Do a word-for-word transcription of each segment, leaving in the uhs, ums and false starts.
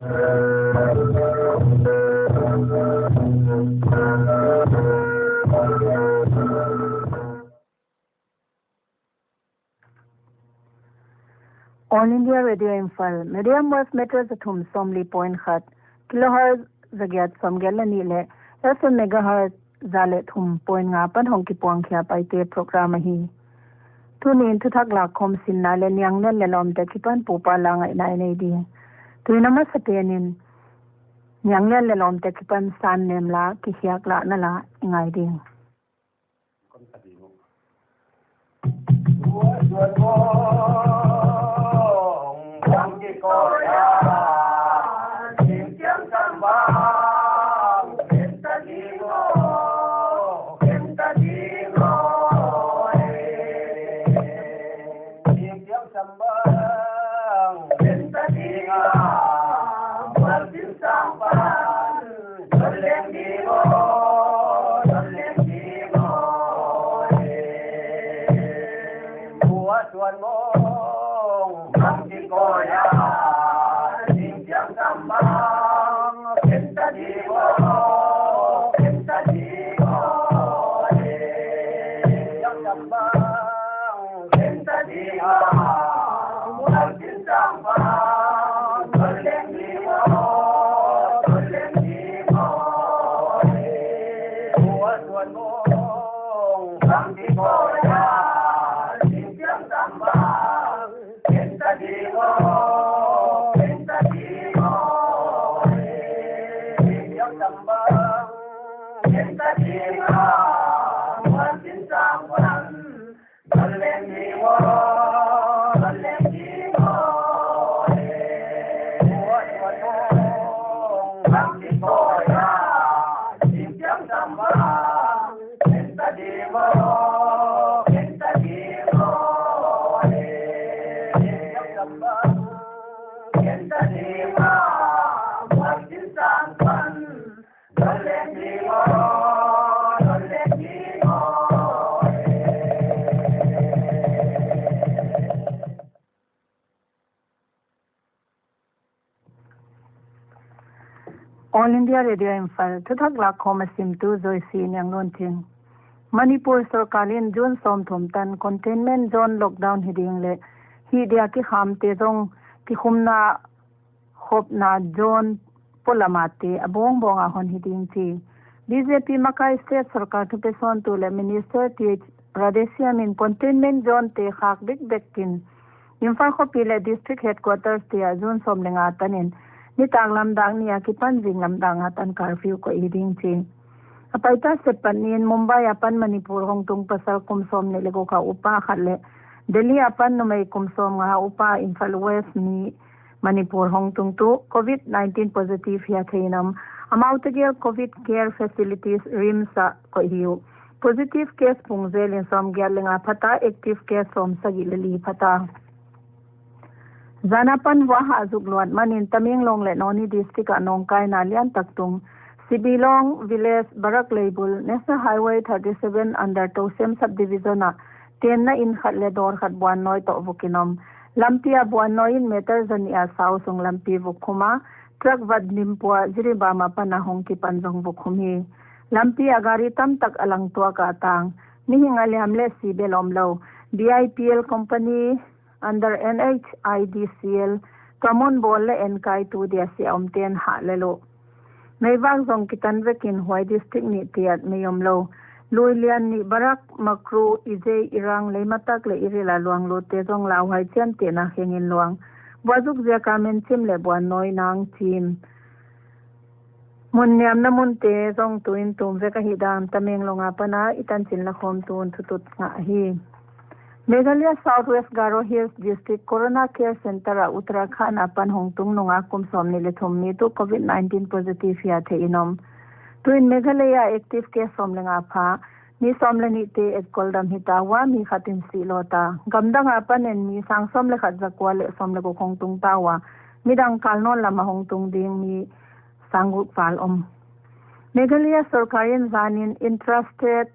All India Radio Imphal, medium wave meter za thum sawmli point khat, kilohertz za giat sawmgiat leh nih leh F M megahertz za leh thum point nga apan hong kipuang khia Paite program ahi. Tuni'n thuthak lakkhawm sinna leh nianglian leh lawmte akipan pupa la ngaihna i nei ding. Tuin a masapen in nianglian leh lawmte akipan san nem la, kikhiak lahna la i ngai ding. All India Radio Imphal, thuthak lakkhawm a simtu Joyce Nianglunthing. Manipur sorkar in June sawmthum tan containment zone lockdown hi ding leh hih dia kikhamte zong kikhumna khopna zone polam a te a bawng bawng a hon hi ding chi B J P makai state sorkar thupesawntu leh Minister Th Radheshyam in containment zone te khak bikbek in Imphal khopi leh district headquarters te ah June sawm leh nga tan in nitaklam dak nih akipan zinglam dak nga tan curfew koih hi ding chi. A paita sep pat ni in Mumbai apan Manipur hongtung pasal kum sawmnih leh guk a upa khat leh Delhi apan numei kum sawmnga a upa Imphal West mi Manipur hongtungtu Covid nineteen positive hi a thei in om. Amaute gel Covid Care Facilities, RIMS ah koih hi uh. Positive case pung zel in sawmgiat leh nga phata, active case sawmsagih leh li phata. Zan apan vuah hah zuk luat man in Tamenglong leh Noni district ah nawngkaina liantak tung. Sibilong village, Barak Leibul, National Highway thirty seven under Tousem subdivision ah tenna inn khat leh dawr khat buannawi toh vuk in om. Lampi ah buannawi in meter zanih a sau sung lampi vuk khum a, truck vat dim pua Jiribam apan a hong kipan zong vuk khum hi. Lampi ah gari tamtak a langtuak a tang. Mihing a liam leh si bel omlou. B I P L company under N H I D C L tua mun bawl leh enkaitu dia sia omte'n hah lel uh. Meivak zong kitan vek in huai district nihte ah mei omlou. Lui lian nih Barak, Makru, Ijei, Irang, Leimatak leh Iril a luang lutte zong lauhuai chiamtehna kheng in luang. Vuah zuk ziak a menchim leh buannawi nang chim. Mun niamna munte zong tuin tum vek ahih dan Tamenglong apan a i tanchin lakhawmtu'n thutut ngah hi. Meghalaya South West Garo Hills District Corona Care Centre ah Uttarakhand apan hongtung nung a kum sawmnih leh thum mi tuh Covid nineteen positive hi a thei in om. Tuin Meghalaya active case sawm leh nga pha, mi sawm leh nihte etkoldam hita ua, mi khat in si lawta. Gamdang apan in mi sang sawm leh khat zakua leh sawm leh guk hongtung ta ua, midang kal nawn lam a hongtung ding mi sang guk val om. Meghalaya sorkar in zan in intrastate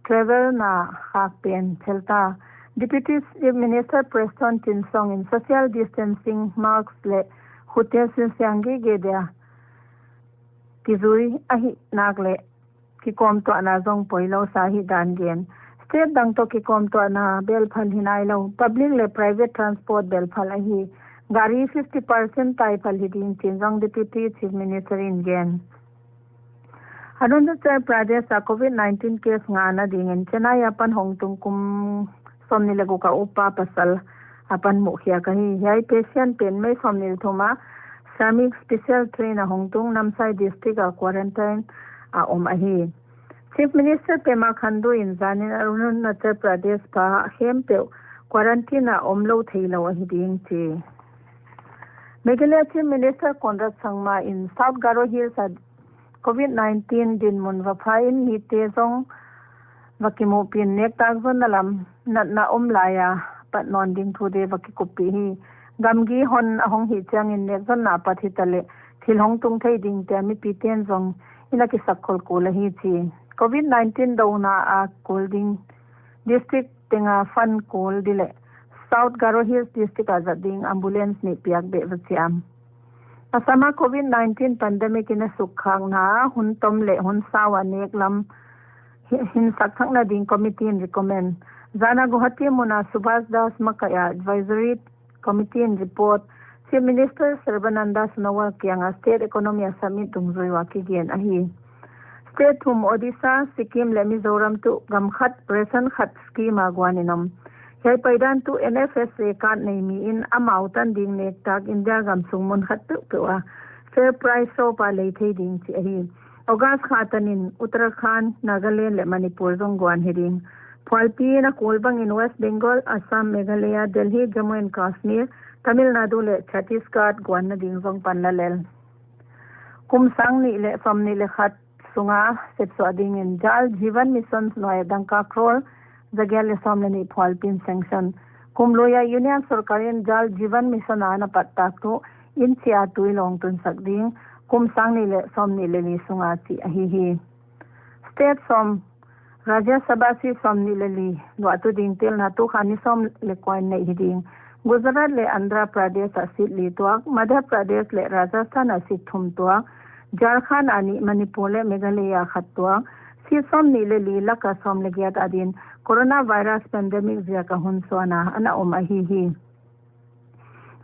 travel na khak pen thel ta. Deputy Chief Minister Prestone Tynsong in social distancing, mask leh kute sinsiang gige dia kizui ahih nak leh kikawmtuahna zong poilou sa hi dan gen. State dang toh kikawmtuahna belphal hi nailou, public leh private transport belphal ahi, gari fifty percent taiphal hi ding chi'n zong Deputy Chief Minister in gen. Arunachal Pradesh a Covid nineteen case ngahna dingin Chennai apan hongtung kum sawmnih leh guk a upa pasal apan muhkhiak ahi. Hiai patient pen May sawmnih leh thum a Shramik Special Train a hongtung Namsai District a quarantine a om ahi. Chief Minister Pema Khandu in zanin Arunachal Pradesh pa khempeuh quarantine a omlou theilou ahi ding chi. Meghalaya Chief Minister Conrad Sangma in South Garo Hills a Covid nineteen dinmun va pha in mite zong va kimuhpih in nektak zonna lam natna om lai a pat nawn ding thu de va kikuppih hi. Gamgi hon a hong hih chiangin nekzonna pat hitaleh thil hongtung thei dingte a mipite'n zong inn a kisak kholkul ahi chi. Covid nineteen douna a kul ding district tenga fund kul di leh South Garo Hills District a zat ding ambulance nih piak beh va chiam. Assam a Covid nineteen pandemic in a sukkhakna hun tom leh hun sau a nek lam hi- hinsak thakna ding committee in recommend. Zana Guwahati mun a Subhas Das makaih a advisory committee in report Chief Minister Sarbananda Sonowal kianga state economy a submit dungzui ua kigen ahi. State thum Odisha, Sikkim leh Mizoram tuh gam khat ration khat scheme a guan in om. Hiai paidan tuh N F S A card nei mi in amau tan ding nektak India gamsung mun khat peuhpeuh a fair price shop a lei thei ding chi ahi. August kha tanin Uttarakhand, Nagaland leh Manipur zong guan hi ding. Phualpi in a kul bangin West Bengal, Assam, Meghalaya, Delhi, Jammu and Kashmir, Tamil Nadu leh Chhattisgarh guanna ding zong pan la lel. Kum sang nih leh sawmnih leh khat sunga sepsuah dingin Jal Jeevan Mission nuai dangka crore zagiat leh sawm leh nih phualpi in sanction. Kum lui a Union Sorkar in Jal Jeevan Mission a na pattak tuh inn chih a tui lawng tunsak ding kum sang nih leh sawmnih leh li sunga chih ahi hi. State sawm Rajya Sabha seat sawmnih leh li luahtu ding telna tu kha ni sawm leh kua in neih hi ding. Gujarat leh Andhra Pradesh ah seat li tuak, Madhya Pradesh leh Rajasthan ah seat thum tuak, Jharkhand ah nih, Manipur leh Meghalaya ah khat tuak. Seat sawmnih leh li laka sawm leh giat adin coronavirus pandemic ziaka hun suan a ana om ahi hi.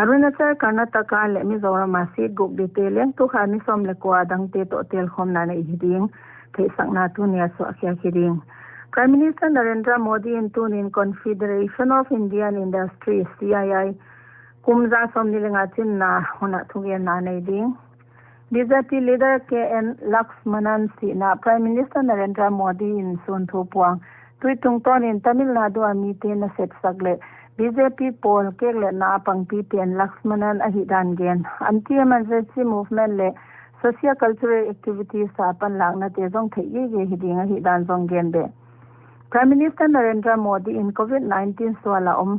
Arunachal, Karnataka leh Mizoram a seat guk dite leng tu kha ni sawm leh kua dangte toh telkhawmna neih hi ding theihsakna tuni a suahkhiak hi ding. Prime Minister Narendra Modi in tunin Confederation of Indian Industries, C I I, kum za sawmnih leh nga chinna hun a thugenna nei ding. B J P leader K N Laxmanan sihna Prime Minister Narendra Modi in sun thu puang. Tui tungtawnin Tamil Nadu a mite nasepsak leh B J P pawl kekletna a pangpi pen Laxmanan ahihdan gen. Anti-emergency movement leh socio-cultural activities a panlaknate zong theih gige hi ding ahihdan zong gen beh. Prime Minister Narendra Modi in Covid nineteen sual a om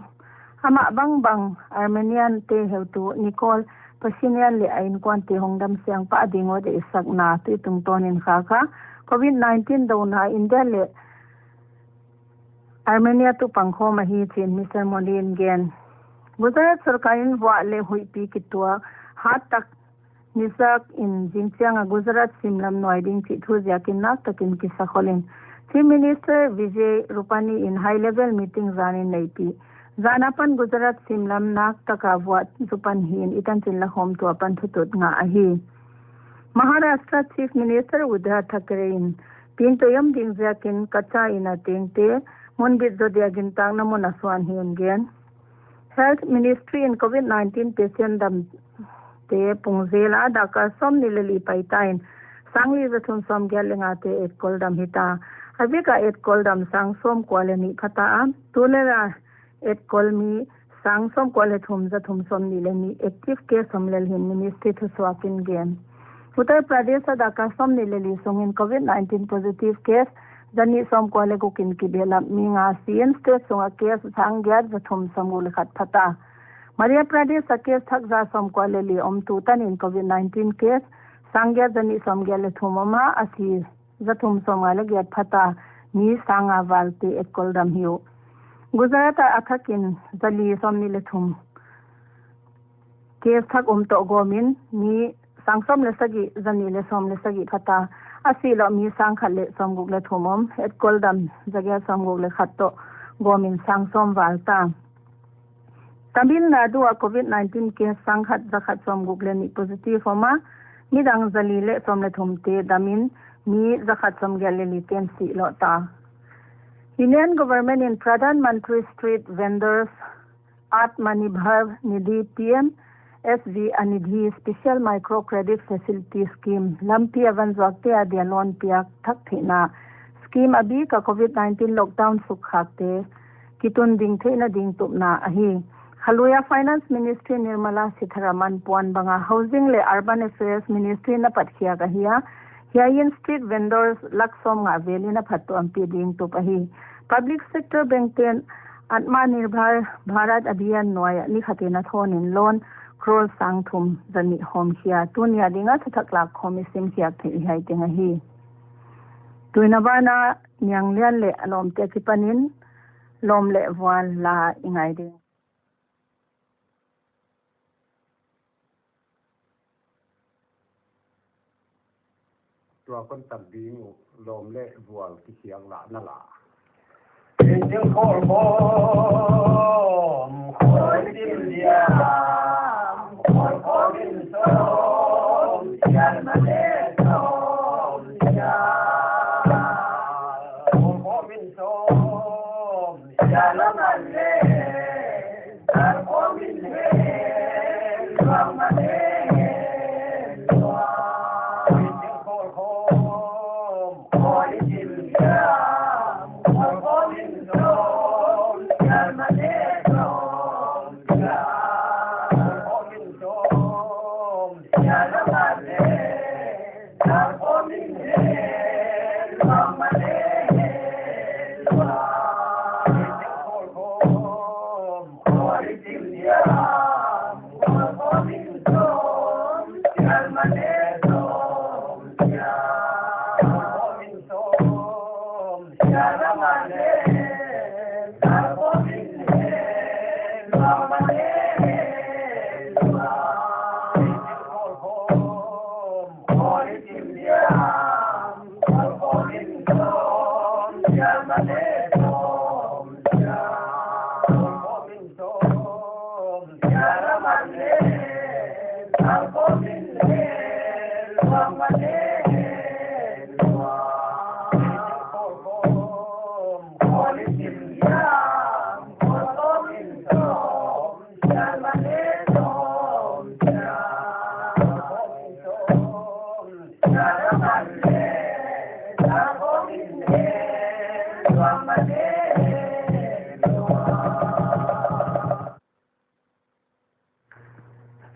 amah bangbang Armenian te heutu Nikol Pashinyan leh a innkuante hongdam siang pah ding uh deihsakna tui tungtawnin khakha Covid nineteen douna India leh Armenia tuh pangkhawm ahi chi'n Mister Modi in gen. Gujarat sorkar in vuah leh huihpi kituak hat tak nizak in zingchiang a Gujarat simlam nuai ding chih thu ziakin naktakin kisakhol in Chief Minister Vijay Rupani in high level meeting zanin neipih. Zan apan Gujarat simlam naktaka vuah zupan hi'n i tanchin lakhawmtu apan thutut ngah ahi. Maharashtra Chief Minister Uddhav Thackeray in pingtoi om ding ziakin Kachcha inn a tengte munbit zaw dia gintakna mun a suan hi'n gen. Health Ministry in Covid nineteen patient damte pung zel a dakal sawmnih leh li paita in sangli zathum sawmgiat leh ngate etkol dam hita. A vek a etkol dam sang sawmkua leh nih phata a, tulel a etkol mi sang sawmkua leh thum zathum sawmnih leh nih, active case om lel hi'n Ministry thusuak in gen. Uttar Pradesh a dakal sawmnih leh li sungin Covid nineteen positive case zanih sawmkua leh guk in kibehlap, mi nga si in state sunga case sanggiat zathum sawmguk leh khat phata. Madhya Pradesh a case thak za sawmkua leh li om, tu tanin Covid nineteen case sanggiat zanih sawmgiat leh thum om a, a si zathum sawmnga leh giat phata, mi sanga valte etkol dam hi uh. Gujarat a a thakin zali sawmnih leh thum Case thak um toh gawmin mi sang sawm leh sagih, zanih leh sawm leh sagih phata. A sih louh mi sang khat leh sawmguk leh thum om, etkol dam zagiat sawmguk leh khat toh gawmin sang sawm val ta. Tamil Nadu ah covid nineteen case sang khat zakhat sawmguk leh nih positive om a, midang zali leh sawm leh thumte damin mi zakhat sawmgiat leh lite'n sih louh ta. Union Government in Pradhan Mantri Street Vendors Atmanirbhar Nidhi, P M S V Anidhi Special Micro Credit Facility Scheme lampi a van zuakte a dia loan piak thak theihna scheme a bik a covid nineteen lockdown sukkhakte kitun ding theihna ding tupna ahi. Kha lui a Finance Ministry Nirmala Sitharaman puan banga Housing leh Urban Affairs Ministry in a patkhiak ahi a, hiai in street vendors lak sawmnga vel in a phattuampih ding tup ahi. Public sector bank te'n Atmanirbhar Bharat Abhiyan nuai ah ni khat in a thawn in loan crore sang thum zanih hawmkhia, tuni a ding a thuthak lak khawm i simkhiak theih hiai teng ahi. Tuin a ban ah Nianglian leh a lawmte akipanin lawm leh vual la i ngai ding. Tua kon tak ding uh, lawm leh vual kikhiak lahna la. Injil khol khom, khol dim diam, khol khom in sawm, sial ma le sawm, sial. Khol khom in sawm, sial ma le.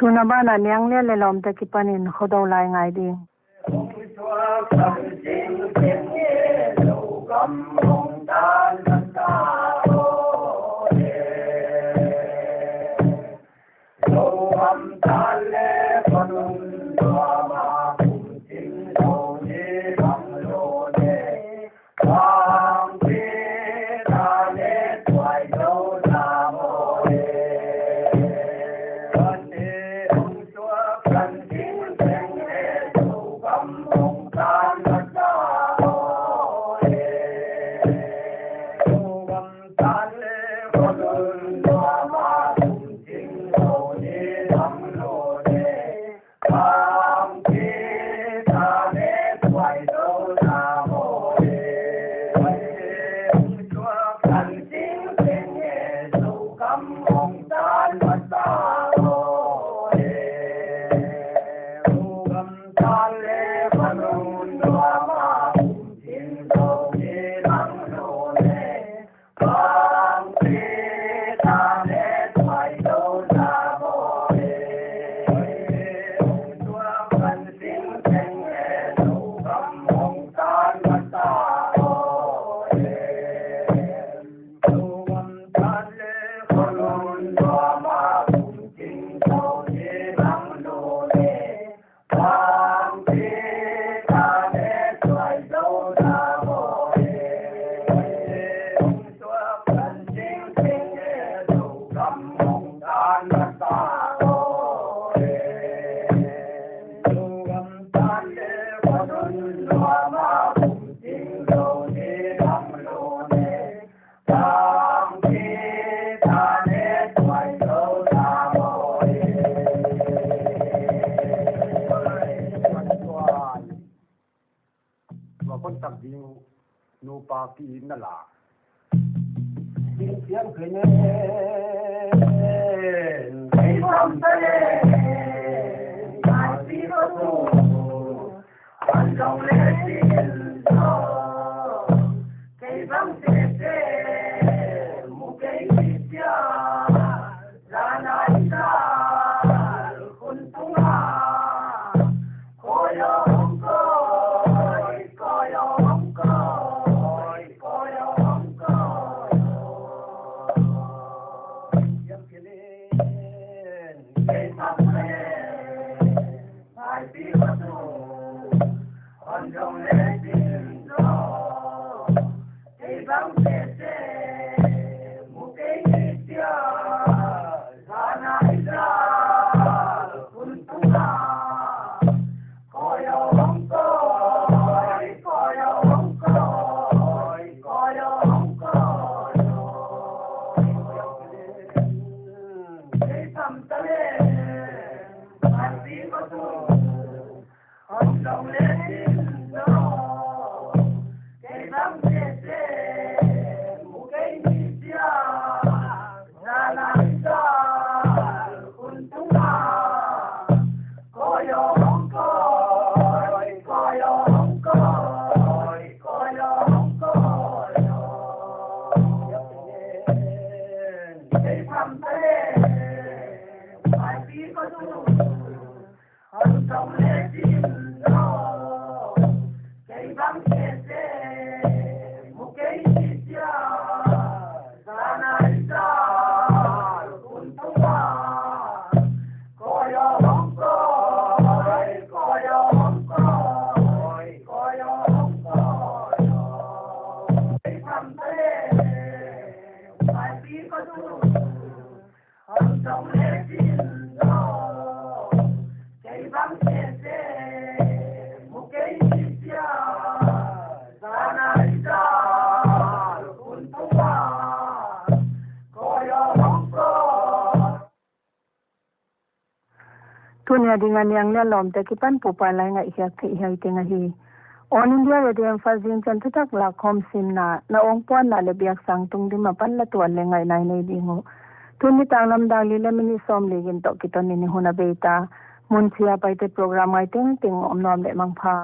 Tun a ban ah Nianglian leh lawmte akipanin khodou la i ngai ding. Tua kon tak ding uh, nupa pi in na la. Ding siang khe ne, kei bang ta le, ai pi ko tu, an dong le tin to, kei bang te te, mu kei ni tia. Tuni a ding a niang leh lawmte kipan pupa lai ngaihkhiak theih hiai teng ahi. All India Radio Imphal zingchiang thutak lakkhawm simna, na awngpuanna leh biaksang tungdim apan la tual leh ngaihna i nei ding uh. Tuni tanglam dak li leh minute sawmli gin toh kiton in i hun a bei ta. Mun chih a Paite program ngai tengteng omnuam leh mangpha.